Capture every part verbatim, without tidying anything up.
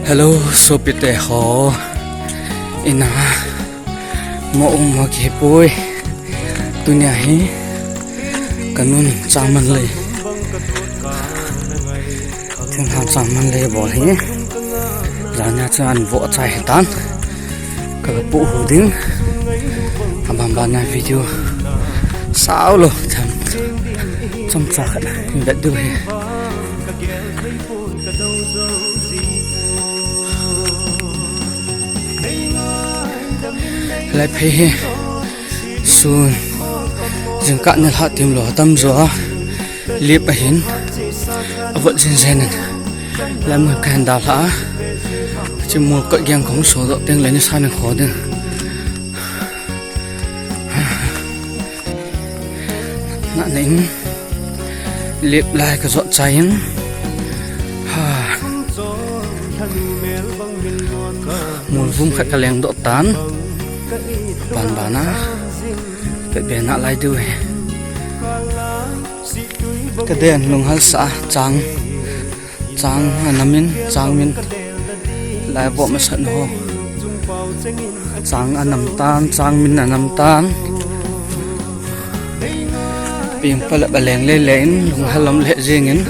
Hello, sopite ho. Ina mo um mo kipui. Tunia hi kanun changman lei. Thingham changman lei bol hi. Jania chu an vo chai hitan. Ka pu hu ding. Abang bana video. Sao lo tham. Chomcha khat in vet diu hi. Lai phei hi sun jingkah nilhah tim lo tam jo a lip ahin avot jin jen in lai mun kahin dalha a chi mul kot geng kong so doh teng le nisa nin kho ding. Na na in lip lai ka jot chai in. Ha. Mul vum khat ka leng doh tan. Ban bana. Pe be na lai diu hi. Ka den lunghal sa chang. Chang anam in, chang min. Lai vo masat ho. Chang anam tan, chang min anam tan. Ping pala baleng le le in, lunghal lam le jing in.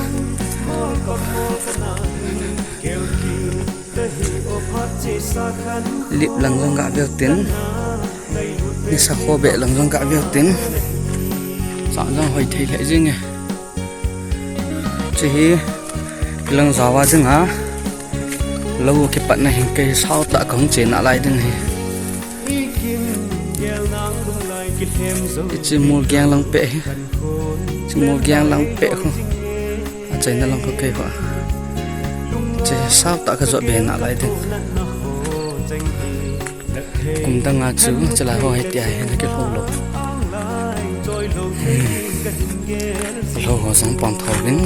Lip lang lang ga vel tin. Nisa kho be lang lang ga vel tin. Chang lang hoi thei le jing e. Chi hi kilang jawa ding a. Lo kipatna hin kei sao ta kong che na lai ding hi. Chi mul geng lang pe hi. Chi mul geng lang pe khu. A chaina lang khu kei khu. Chi sao ta ka jot be na lai ding. Kum dang a chu, chalai ho hiti a hi na kilhou lou. Hmm. Lou ho jong pon thou vin.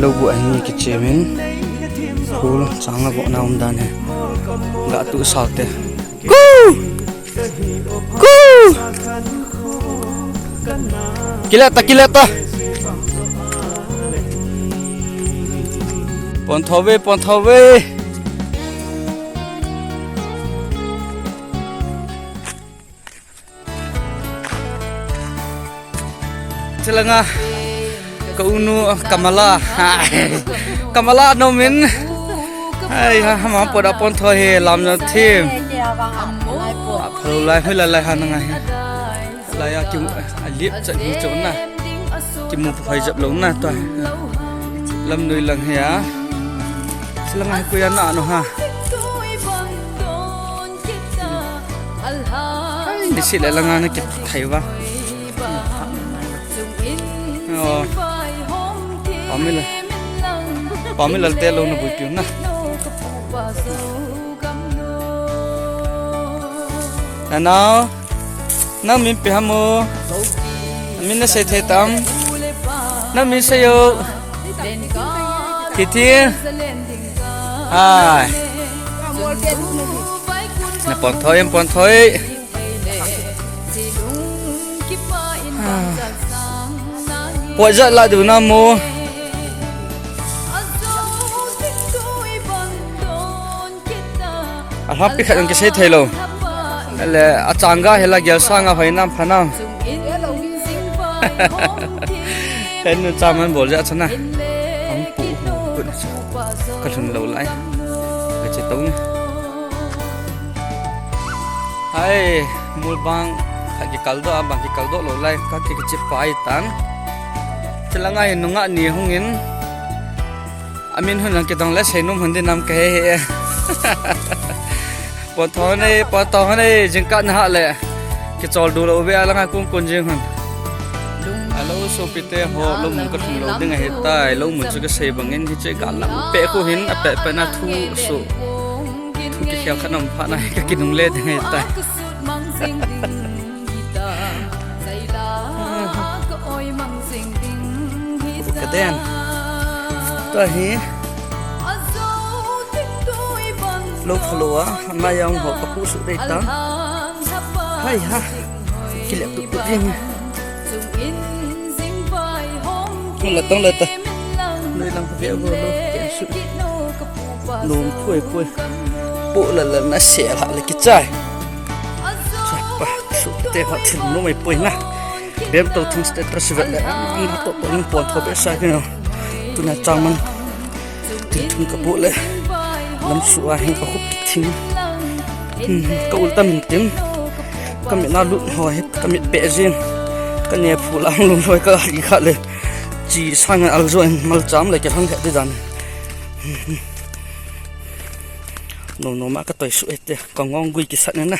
Lou bu a hi ni kichem in. Khu chang a vo na um dan hi. Ga tu sao te. Ku! Ku! Kile ta, kile ta. Pon thou ve, pon thou ve. Chalanga ka unu Kamala. Kamala nom in. Ai ha, ma poda pon thou hi lam jong thim. Phalou lai, hui lai lai ha na ngai. Lai a ki, a lip chat hi chon na. Kimu phai jap lou na to. Lam noi lang hi a. Chalanga hi koia na no ha. Ai, ni si le langa na kithai va. Oh. Pamila. Pamila te lou na bui piu na. Nanao. Nang min ipi ham o? Min na sei thei tam? Nang min sei o. Titi. Hai. Na pon thou, em pon thou. Poi jat la diu na mo. A lhap pi khat jong kisei thei lou. Le a chang ga hi la gel sang a hoi nam pha nam. Hen nu cha man bol ja chana. Ang pu hu pu na cha. Ka lhun lou lai. Ka che tong. Hai, mul bang, kha kikal doh, bang kikal doh lou lai, ka ki, kichi pai tan. Chalanga hi nungah ni hung in, amin hun lang kidong le, sei nom hun din nam ka he he. Pon thou ne, pon thou ne, jingkah na ha le. Kichol du lou ve a langa kun kun jing hun. Hello, sopite ho, lou mun ka lhun lou ding ahi tai, lou mun chu ka sei bang in, hiche ka lang pe khu hin, a pe pe na thu su. Thu kikhel khat nam pha na ka kinungle ding ahi tai. Ka den. Tua hi. Lou phalou a, ama jong ho ka pu su dei ta. Hai ha. Kile tu tu jing. Tong la tong la ta. Noi lang ka ve vo lou. Ke su. Nom poi poi. Pu la la na se la le kichai. Chapa, su te ho thil nom ai poi na. Bem to thing status vet le. Am to pon pon tho be sa ke no. Tuna chang man. Thing ka pu le. Lam su a hin ka khup thing. Hmm, ka ul tam in tin. Ka mit na lut ho hi, ka mit pe jin. Ka ne phu la hung lum hoi ka li kha le. Chi sang al zo in mal cham le ke hang he de dan. Nom nom a ka toi su e te, ka ngong gui kisat na na.